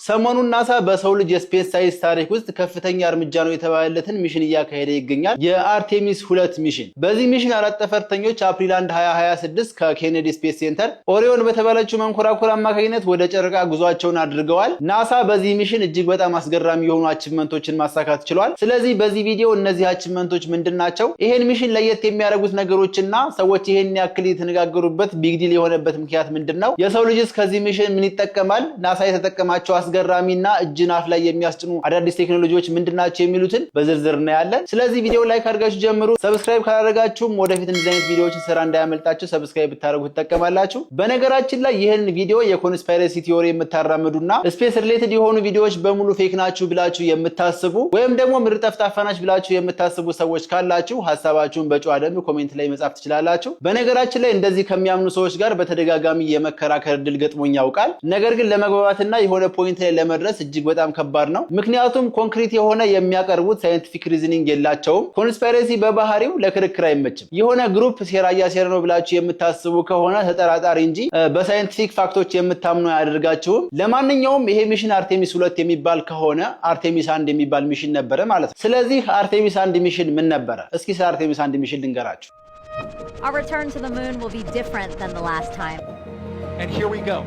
ሰሞኑን ናሳ በሰው ልጅ የ space science ታሪክ ውስጥ ከፍተኛ እርምጃ ነው የተባለለትን mission እያካሄደ ይገኛል። የአርቴሚስ 2 mission። በዚህ mission አራት ጠፈርተኞች አፕሪል 1 2026 ከኬኔዲ Space Center ኦሪዮን በተባለችው መንኮራኩር አማካኝነት ወደ ጨረቃ ጉዟቸውን አድርገዋል። ናሳ በዚህ mission እጅግ በጣም አስገራሚ የሆኑ achievement ኦችን ማሳካት ችሏል። ስለዚህ በዚህ ቪዲዮ እነዚህ achievement ኦች ምንድን ናቸው፣ ይሄን mission ለየት የሚያደርጉት ነገሮችና ሰዎች ይሄን ያክል የተነጋገሩበት big deal የሆነበት ምክንያት ምንድን ነው፣ የሰው ልጅስ ከዚህ mission ምን ይጠቀማል፣ ናሳ የተጠቀማቸው አስገራሚና እጅን አፍ ላይ የሚያስጭኑ አዳዲስ ቴክኖሎጂዎች ምንድን ናቸው የሚሉትን በዝርዝር እናያለን። ስለዚህ ቪዲዮ like አድርጋችሁ ጀምሩ። Subscribe ካላደረጋችሁም ወደፊት እንደዚህ አይነት ቪዲዮዎችን ስሰራ እንዳያመልጣችሁ subscribe ብታደርጉ ትጠቀማላችሁ። በነገራችን ላይ ይህን ቪዲዮ የ conspiracy theory የምታራምዱና space related የሆኑ ቪዲዮዎች በሙሉ fake ናችሁ ብላችሁ የምታስቡ ወይም ደግሞ ምድር ጠፍጣፋ ናች ብላችሁ የምታስቡ ሰዎች ካላችሁ ሀሳባችሁን በጨዋ ደንብ comment ላይ መጻፍ ትችላላችሁ። በነገራችን ላይ እንደዚህ ከሚያምኑ ሰዎች ጋር በተደጋጋሚ የመከራከር እድል ገጥሞኝ ያውቃል። ነገር ግን ለመግባባትና የሆነ point ላይ ለመድረስ እጅግ በጣም ከባድ ነው። ምክንያቱም ኮንክሪት የሆነ የሚያቀርቡት scientific reasoning የላቸውም። Conspiracy በባህሪው ለክርክር አይመችም። የሆነ group ሴራ እያሴረ ነው ብላችሁ የምታስቡ ከሆነ ተጠራጣሪ እንጂ በ scientific fact ኦች የምታምኑ አያደርጋችሁም። ለማንኛውም ይሄ mission አርቴሚስ 2 የሚባል ከሆነ አርቴሚስ 1 የሚባል mission ነበረ ማለት ነው። ስለዚህ አርቴሚስ 1 mission ምን ነበረ? እስኪ ስለ አርቴሚስ 1 mission ልንገራችሁ። Our return to the moon will be different than the last time. And here we go.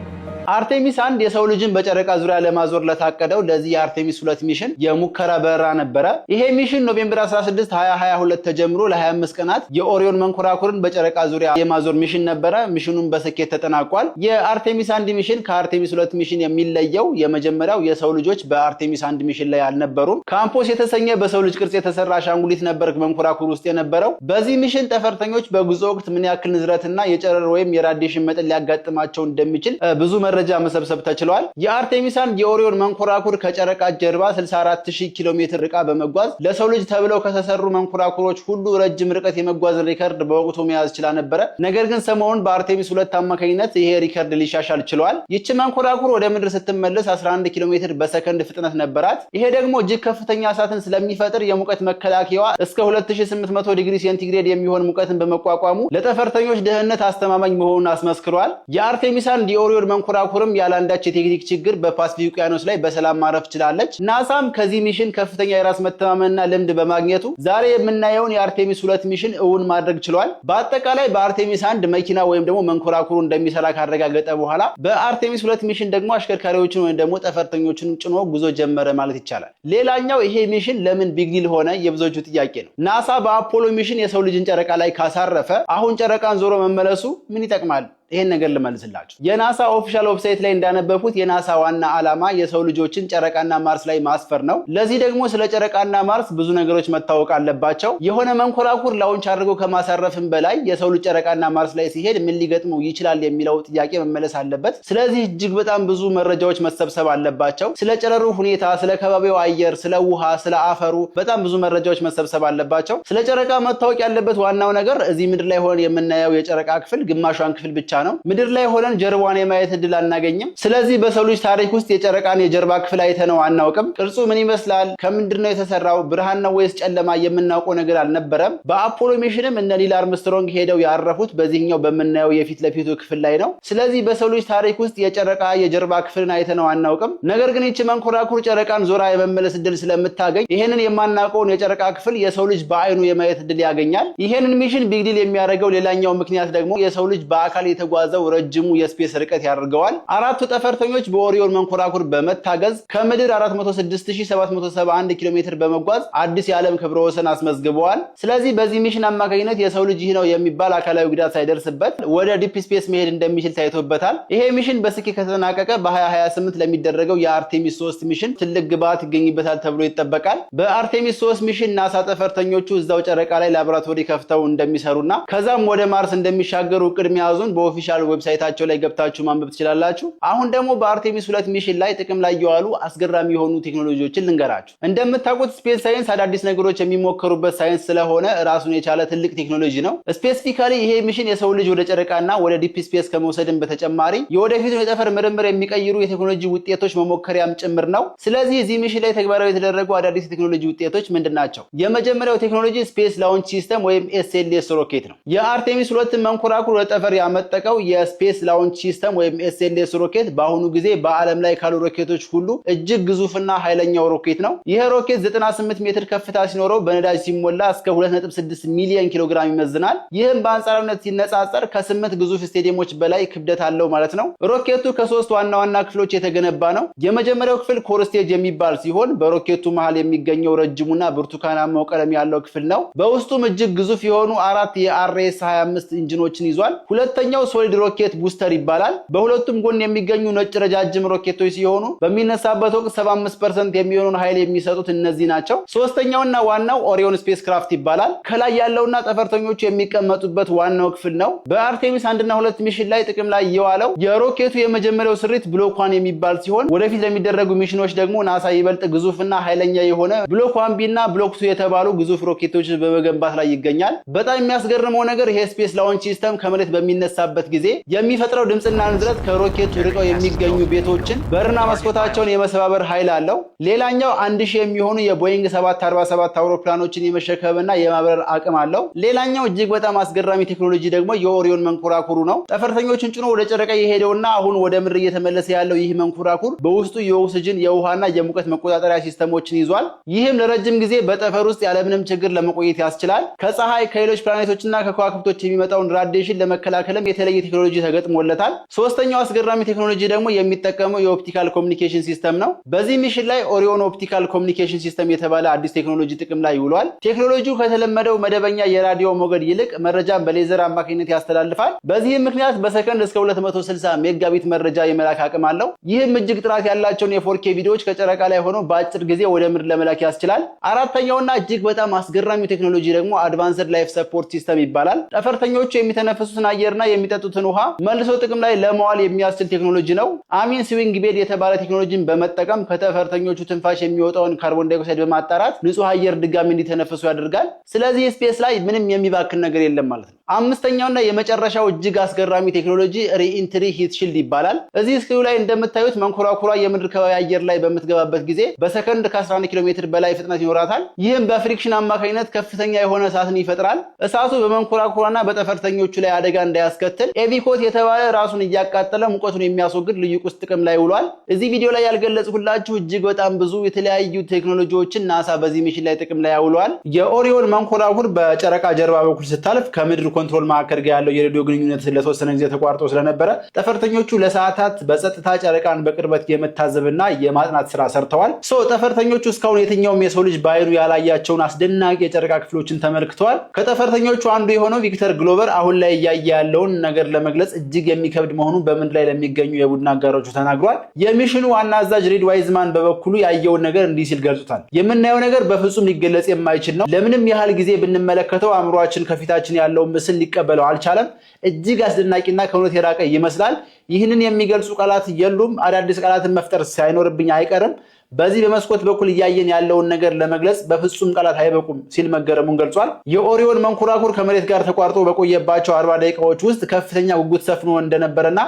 አርቴሚስ 1 የሰው ልጅን በጨረቃ ዙሪያ ለማዞር ለታቀደው ለዚህ የአርቴሚስ 2 mission የሙከራ በረራ ነበረ። ይሄ mission November 16 2022 ተጀምሮ ለ25 ቀናት የኦሪዮን መንኮራኩርን በጨረቃ ዙሪያ የማዞር mission ነበረ። Mission ኑም በስኬት ተጠናቋል። የአርቴሚስ 1 mission ከአርቴሚስ 2 mission የሚለየው የመጀመሪያው የሰው ልጆች በአርቴሚስ 1 mission ላይ አልነበሩም። ካምፖስ የተሰኘ በሰው ልጅ ቅርጽ የተሰራ አሻንጉሊት ነበር መንኮራኩር ውስጥ የነበረው። በዚህ mission ጠፈርተኞች በጉዞ ወቅት ምን ያክል ንዝረትና የጨረር ወይም የ radiation መጠን ሊያጋጥማቸው እንደሚችል ብዙ መረጃ መሰብሰብ ተችሏል። የአርቴሚስ 1 የኦሪዮን መንኮራኩር ከጨረቃ ጀርባ 64000 ኪሎ ሜትር ርቃ በመጓዝ ለሰው ልጅ ተብለው ከተሰሩ መንኮራኩሮች ሁሉ ረጅም ርቀት የመጓዝ ሪከርድ በወቅቱ መያዝ ችላ ነበረ። ነገር ግን ሰሞኑን በአርቴሚስ 2 አማካኝነት ይሄ ሪከርድ ሊሻሻል ችሏል። ይቺ መንኮራኩር ወደ ምድር ስትመለስ 11 ኪሎ ሜትር በሰከንድ ፍጥነት ነበራት። ይሄ ደግሞ እጅግ ከፍተኛ እሳትን ስለሚፈጥር የሙቀት መከላከያዋ እስከ 2800 ዲግሪ ሴንቲግሬድ የሚሆን ሙቀትን በመቋቋሙ ለጠፈርተኞች ደህንነት አስተማማኝ መሆኑን አስመስክሯል። የአርቴሚስ 1 የኦሪዮን መንኮራኩርም ያለአንዳች የቴክኒክ ችግር በፓሲፊክ ውቅያኖስ ላይ በሰላም ማረፍ ችላለች። ናሳም ከዚህ mission ከፍተኛ የራስ መተማመንና ልምድ በማግኘቱ ዛሬ የምናየውን የአርቴሚስ 2 mission እውን ማድረግ ችሏል። በአጠቃላይ በአርቴሚስ 1 መኪና ወይም ደግሞ መንኮራኩሩ እንደሚሰራ ካረጋገጠ በኋላ በአርቴሚስ 2 mission ደግሞ አሽከርካሪዎችን ወይም ደግሞ ጠፈርተኞችን ጭኖ ጉዞ ጀመረ ማለት ይቻላል። ሌላኛው ይሄ mission ለምን big deal ሆነ የብዙዎቹ ጥያቄ ነው። ናሳ በአፖሎ mission የሰው ልጅን ጨረቃ ላይ ካሳረፈ አሁን ጨረቃን ዞሮ መመለሱ ምን ይጠቅማል? ይሄን ነገር ልመልስላችሁ። የናሳ official website ላይ እንዳነበብኩት የናሳ ዋና ዓላማ የሰው ልጆችን ጨረቃና ማርስ ላይ ማስፈር ነው። ለዚህ ደግሞ ስለ ጨረቃና ማርስ ብዙ ነገሮች መታወቅ አለባቸው። የሆነ መንኮራኩር launch አድርጎ ከማሳረፍም በላይ የሰው ልጅ ጨረቃና ማርስ ላይ ሲሄድ ምን ሊገጥመው ይችላል የሚለው ጥያቄ መመለስ አለበት። ስለዚህ እጅግ በጣም ብዙ መረጃዎች መሰብሰብ አለባቸው። ስለ ጨረሩ ሁኔታ፣ ስለ ከባቢው አየር፣ ስለ ውሃ፣ ስለ አፈሩ በጣም ብዙ መረጃዎች መሰብሰብ አለባቸው። ስለ ጨረቃ መታወቅ ያለበት ዋናው ነገር እዚህ ምድር ላይ ሆነን የምናየው የጨረቃ ክፍል ግማሿን ክፍል ብቻ ነው። ምድር ላይ ሆነን ጀርባዋን የማየት እድል አናገኝም። ስለዚህ በሰው ልጅ ታሪክ ውስጥ የጨረቃን የጀርባ ክፍል አይተነው አናውቅም። ቅርጹ ምን ይመስላል፣ ከምንድን ነው የተሰራው፣ ብርሃን ነው ወይስ ጨለማ የምናውቀው ነገር አልነበረም። በአፖሎ mission ም እነ ኒል አርምስትሮንግ ሄደው ያረፉት በዚህኛው በምናየው የፊት ለፊቱ ክፍል ላይ ነው። ስለዚህ በሰው ልጅ ታሪክ ውስጥ የጨረቃ የጀርባ ክፍልን አይተነው አናውቅም። ነገር ግን ይቺ መንኮራኩር ጨረቃን ዞራ የመመለስ እድል ስለምታገኝ ይሄንን የማናውቀውን የጨረቃ ክፍል የሰው ልጅ በአይኑ የማየት እድል ያገኛል። ይሄንን mission big deal የሚያደርገው ሌላኛው ምክንያት ደግሞ የሰው ልጅ በአካል የተጓዘው ረጅሙ የ space ርቀት ያደርገዋል። አራቱ ጠፈርተኞች በኦሪዮን መንኮራኩር በመታገዝ ከምድር 406,771 ኪሎ ሜትር በመጓዝ አዲስ የዓለም ክብረ ወሰን አስመዝግበዋል። ስለዚህ በዚህ mission አማካኝነት የሰው ልጅ ይህ ነው የሚባል አካላዊ ጉዳት ሳይደርስበት ወደ deep space መሄድ እንደሚችል ታይቶበታል። ይሄ mission በስኬት ከተጠናቀቀ በ2028 ለሚደረገው የአርቴሚስ 3 mission ትልቅ ግብዓት ይገኝበታል ተብሎ ይጠበቃል። በአርቴሚስ 3 mission ናሳ ጠፈርተኞቹ እዛው ጨረቃ ላይ ላቦራቶሪ ከፍተው እንደሚሰሩና ከዛም ወደ ማርስ እንደሚሻገሩ እቅድ መያዙን በ official website ኣቸው ላይ ገብታችሁ ማንበብ ትችላላችሁ። አሁን ደግሞ በአርቴሚስ 2 mission ላይ ጥቅም ላይ የዋሉ አስገራሚ የሆኑ ቴክኖሎጂዎችን ልንገራችሁ። እንደምታውቁት space science አዳዲስ ነገሮች የሚሞከሩበት ሳይንስ ስለሆነ ራሱን የቻለ ትልቅ ቴክኖሎጂ ነው። Specifically ይሄ mission የሰው ልጅ ወደ ጨረቃና ወደ deep space ከመውሰድን በተጨማሪ የወደፊቱን የጠፈር ምርምር የሚቀይሩ የቴክኖሎጂ ውጤቶች መሞከሪያም ጭምር ነው። ስለዚህ እዚህ mission ላይ ተግባራዊ የተደረጉ አዳዲስ የቴክኖሎጂ ውጤቶች ምንድን ናቸው? የመጀመሪያው ቴክኖሎጂ Space Launch System ወይም SLS ሮኬት ነው። የአርቴሚስ 2 መንኮራኩር ወደ ጠፈር ያመጠቀው የተመረቀው የ Space Launch System ወይም SLS ሮኬት በአሁኑ ጊዜ በዓለም ላይ ካሉ ሮኬቶች ሁሉ እጅግ ግዙፍና ኃይለኛው ሮኬት ነው። ይህ ሮኬት 98 ሜትር ከፍታ ሲኖረው በነዳጅ ሲሞላ እስከ 2.6 ሚሊዮን ኪሎ ግራም ይመዝናል። ይህም በአንጻራዊነት ሲነጻጸር ከስምንት ግዙፍ ስቴዲየሞች በላይ ክብደት አለው ማለት ነው። ሮኬቱ ከሶስት ዋና ዋና ክፍሎች የተገነባ ነው። የመጀመሪያው ክፍል core stage የሚባል ሲሆን በሮኬቱ መሃል የሚገኘው ረጅሙና ብርቱካናማው ቀለም ያለው ክፍል ነው። በውስጡም እጅግ ግዙፍ የሆኑ አራት የ RS 25 ኢንጂኖችን ይዟል። ሁለተኛው solid rocket booster ይባላል። በሁለቱም ጎን የሚገኙ ነጭ ረጃጅም ሮኬቶች ሲሆኑ በሚነሳበት ወቅት 75% የሚሆኑን ኃይል የሚሰጡት እነዚህ ናቸው። ሶስተኛውና ዋናው ኦሪዮን spacecraft ይባላል። ከላይ ያለውና ጠፈርተኞቹ የሚቀመጡበት ዋናው ክፍል ነው። በአርቴሚስ 1ና 2 mission ላይ ጥቅም ላይ የዋለው የሮኬቱ የመጀመሪያው ስሪት Block 1 የሚባል ሲሆን ወደፊት ለሚደረጉ mission ኖች ደግሞ ናሳ ይበልጥ ግዙፍና ኃይለኛ የሆነ Block 1B እና Block 2 የተባሉ ግዙፍ ሮኬቶችን በመገንባት ላይ ይገኛል። በጣም የሚያስገርመው ነገር ይሄ Space Launch System ከመሬት በሚነሳበት ጊዜ የሚፈጥረው ድምፅና ንዝረት ከሮኬቱ ርቀው የሚገኙ ቤቶችን በርና መስኮታቸውን የመሰባበር ኃይል አለው። ሌላኛው 1000 የሚሆኑ የቦይንግ 747 አውሮፕላኖችን የመሸከምና የማብረር አቅም አለው። ሌላኛው እጅግ በጣም አስገራሚ ቴክኖሎጂ ደግሞ የኦሪዮን መንኮራኩሩ ነው። ጠፈርተኞችን ጭኖ ወደ ጨረቃ የሄደውና አሁን ወደ ምድር እየተመለሰ ያለው ይህ መንኮራኩር በውስጡ የኦክስጅን፣ የውሃና የሙቀት መቆጣጠሪያ system ኦችን ይዟል። ይህም ለረጅም ጊዜ በጠፈር ውስጥ ያለምንም ችግር ለመቆየት ያስችላል። ከፀሐይ፣ ከሌሎች ፕላኔቶችና ከከዋክብቶች የሚመጣውን radiation ለመከላከልም የተለየ ቴክኖሎጂ ተገጥሞለታል። ሶስተኛው አስገራሚ ቴክኖሎጂ ደግሞ የሚጠቀመው የ optical communication system ነው። በዚህ mission ላይ Orion Optical Communication System የተባለ አዲስ ቴክኖሎጂ ጥቅም ላይ ውሏል። ቴክኖሎጂው ከተለመደው መደበኛ የራዲዮ ሞገድ ይልቅ መረጃን በሌዘር አማካኝነት ያስተላልፋል። በዚህም ምክንያት በሰከንድ እስከ 260 ሜጋቢት መረጃ የመላክ አቅም አለው። ይህም እጅግ ጥራት ያላቸውን የ 4K ቪዲዮዎች ከጨረቃ ላይ ሆነው በአጭር ጊዜ ወደ ምድር ለመላክ ያስችላል። አራተኛውና እጅግ በጣም አስገራሚው ቴክኖሎጂ ደግሞ Advanced Life Support System ይባላል። ጠፈርተኞቹ የሚተነፍሱትን አየርና የሚጠጡትን ውሃ መልሶ ጥቅም ላይ ለመዋል የሚያስችል ቴክኖሎጂ ነው። Amine swing bed የተባለ ቴክኖሎጂን በመጠቀም ከጠፈርተኞቹ ትንፋሽ የሚወጣውን ካርቦን ዳይኦክሳይድ በማጣራት ንጹህ አየር ድጋሚ እንዲተነፍሱ ያደርጋል። ስለዚህ space ላይ ምንም የሚባክን ነገር የለም ማለት ነው። አምስተኛውና የመጨረሻው እጅግ አስገራሚ ቴክኖሎጂ re-entry heat shield ይባላል። እዚህ screen ኑ ላይ እንደምታዩት መንኮራኩሯ የምድር ከባቢ አየር ላይ በምትገባበት ጊዜ በሰከንድ ከ11 ኪሎ ሜትር በላይ ፍጥነት ይኖራታል። ይህም በ friction አማካኝነት ከፍተኛ የሆነ እሳትን ይፈጥራል። እሳቱ በመንኮራኩሯና በጠፈርተኞቹ ላይ አደጋ እንዳያስከትል Avcoat የተባለ ራሱን እያቃጠለ ሙቀቱን የሚያስወግድ ልዩ ቁስ ጥቅም ላይ ውሏል። እዚህ ቪዲዮ ላይ ያልገለጽኩላችሁ እጅግ በጣም ብዙ የተለያዩ ቴክኖሎጂዎችን ናሳ በዚህ mission ላይ ጥቅም ላይ አውሏል። የኦሪዮን መንኮራኩር በጨረቃ ጀርባ በኩል ስታልፍ ከምድር control ማዕከል ጋር ያለው የሬዲዮ ግንኙነት ለተወሰነ ጊዜ ተቋርጦ ስለነበረ ጠፈርተኞቹ ለሰዓታት በጸጥታ ጨረቃን በቅርበት የመታዘብና የማጥናት ስራ ሰርተዋል። So ጠፈርተኞቹ እስካሁን የትኛውም የሰው ልጅ በአይኑ ያላያቸውን አስደናቂ የጨረቃ ክፍሎችን ተመልክተዋል። ከጠፈርተኞቹ አንዱ የሆነው ቪክተር ግሎቨር አሁን ላይ እያየ ያለውን ነገር ለመግለጽ እጅግ የሚከብድ መሆኑን በምድር ላይ ለሚገኙ የቡድን አጋሮቹ ተናግሯል። የ mission ኑ ዋና አዛዥ ሪድ ዋይዝማን በበኩሉ ያየውን ነገር እንዲህ ሲል ገልጾታል። የምናየው ነገር በፍጹም ሊገለጽ የማይችል ነው። ለምንም ያህል ጊዜ ብንመለከተው አእምሯችን ከፊታችን ያለውን ምስል ሊቀበለው አልቻለም። እጅግ አስደናቂና ከእውነት የራቀ ይመስላል። ይህንን የሚገልጹ ቃላት የሉም። አዳዲስ ቃላትን መፍጠር ሳይኖርብኝ አይቀርም። በዚህ በመስኮት በኩል እያየን ያለውን ነገር ለመግለጽ በፍጹም ቃላት አይበቁም ሲል መገረሙን ገልጿል። የኦሪዮን መንኮራኩር ከመሬት ጋር ተቋርጦ በቆየባቸው 40 ደቂቃዎች ውስጥ ከፍተኛ ጉጉት ሰፍኖ እንደነበረና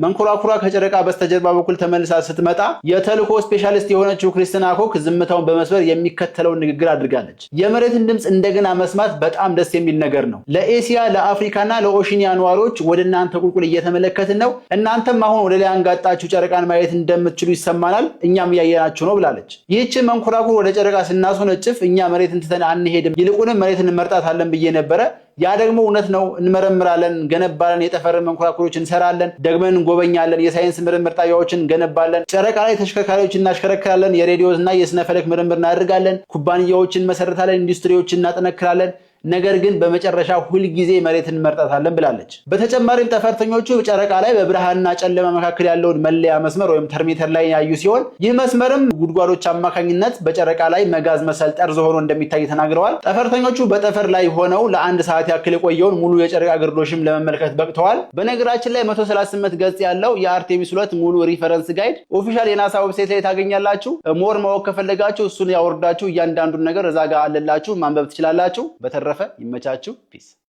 መንኮራኩሯ ከጨረቃ በስተጀርባ በኩል ተመልሳ ስትመጣ የተልእኮ specialist የሆነችው ክሪስቲና ኮክ ዝምታውን በመስበር የሚከተለውን ንግግር አድርጋለች። የመሬትን ድምፅ እንደገና መስማት በጣም ደስ የሚል ነገር ነው። ለኤሲያ፣ ለአፍሪካና ለኦሽኒያ ነዋሪዎች ወደ እናንተ ቁልቁል እየተመለከትን ነው። እናንተም አሁን ወደ ላይ አንጋጣችሁ ጨረቃን ማየት እንደምትችሉ ይሰማናል። እኛም እያየናችሁ ነው ብላለች። ይህችን መንኮራኩር ወደ ጨረቃ ስናስወነጭፍ እኛ መሬትን ትተን አንሄድም፣ ይልቁንም መሬትን እንመርጣታለን ብዬ ነበረ። ያ ደግሞ እውነት ነው። እንመረምራለን፣ እንገነባለን፣ የጠፈር መንኮራኩሮች እንሰራለን፣ ደግመን እንጎበኛለን፣ የሳይንስ ምርምር ጣቢያዎችን እንገነባለን፣ ጨረቃ ላይ ተሽከርካሪዎች እናሽከረክራለን፣ የሬዲዮ እና የስነ ፈለክ ምርምር እናደርጋለን፣ ኩባንያዎችን እንመሰርታለን፣ ኢንዱስትሪዎችን እናጠነክራለን። ነገር ግን በመጨረሻ ሁልጊዜ መሬትን እንመርጣታለን ብላለች። በተጨማሪም ጠፈርተኞቹ ጨረቃ ላይ በብርሃንና ጨለማ መካከል ያለውን መለያ መስመር ወይም terminator line ያዩ ሲሆን ይህ መስመርም ጉድጓዶች አማካኝነት በጨረቃ ላይ መጋዝ መሰል ጠርዝ ሆኖ እንደሚታይ ተናግረዋል። ጠፈርተኞቹ በጠፈር ላይ ሆነው ለአንድ ሰዓት ያክል የቆየውን ሙሉ የጨረቃ ግርዶሽም ለመመልከት በቅተዋል። በነገራችን ላይ 138 ገጽ ያለው የአርቴሚስ 2 ሙሉ reference guide official የናሳ website ላይ ታገኛላችሁ። More ማወቅ ከፈለጋችሁ እሱን ያወርዳችሁ እያንዳንዱን ነገር እዛ ጋር አለላችሁ፣ ማንበብ ትችላላችሁ። በተረፈ ይመቻችሁ። Peace.